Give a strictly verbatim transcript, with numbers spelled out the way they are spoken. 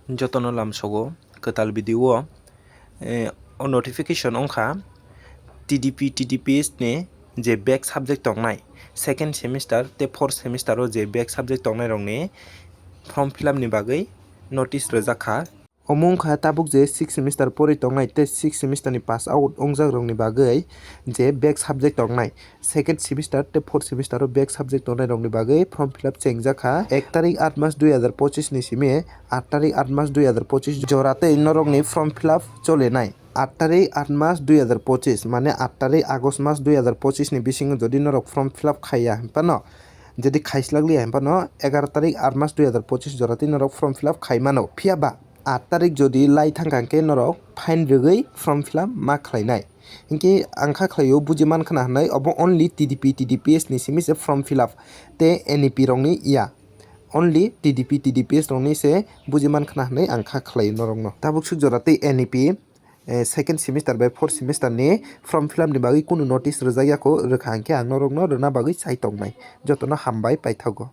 Jotono lamsogo kwtal video o, eh, o notification wngkha T D P, T D P S ni je back subject tongnai second semester tei fourth semester o je back subject tongnai rokni form fill up ni bagwi notice rwjak kha. Omo wngkha tabuk je sixth semester porwi tongnai tei sixth semester ni pass out wngjak rokni bagwi je back subject tongnai second semester tei fourth semester o back subject tongnai rokni bagwi form fill up chengjak kha. Ek tarik aat mas dui hazar pochis ni simi aat tarik aat mas dui hazar pochis jora tei norokni form fill up cholinai. Aat tarik aat mas dui hazar pochis, mane aat tarik August mas dui hazar pochis ni bisingo jodi norok form fill up khaiya hinphano, jodi khaislak liya hinphano egaroh tarik aat mas dui hazar pochis jora tei norok form fill up khai mano. Phiya ba aat tarik jodi lai thangkha hwnkhe norok fine rwgwi form fill up ma khlainai. Hinkhe ang kha khlaio buji man khna hwnwi, obo only T D P, T D P S ni simi se form fill up tei N E P rokni ya. Only T D P, T D P S rokni se buji man khna hwnwi ang kha khlaio norokno. Tabuk suk jora tei N E P, eh, second semester bai fourth semester ni form fill up ni bagwi kunu notice rwjak ya kho, rwkha hwnkhe ang norokno rwna bagwi chai tongnai. Jotono hambai paithago.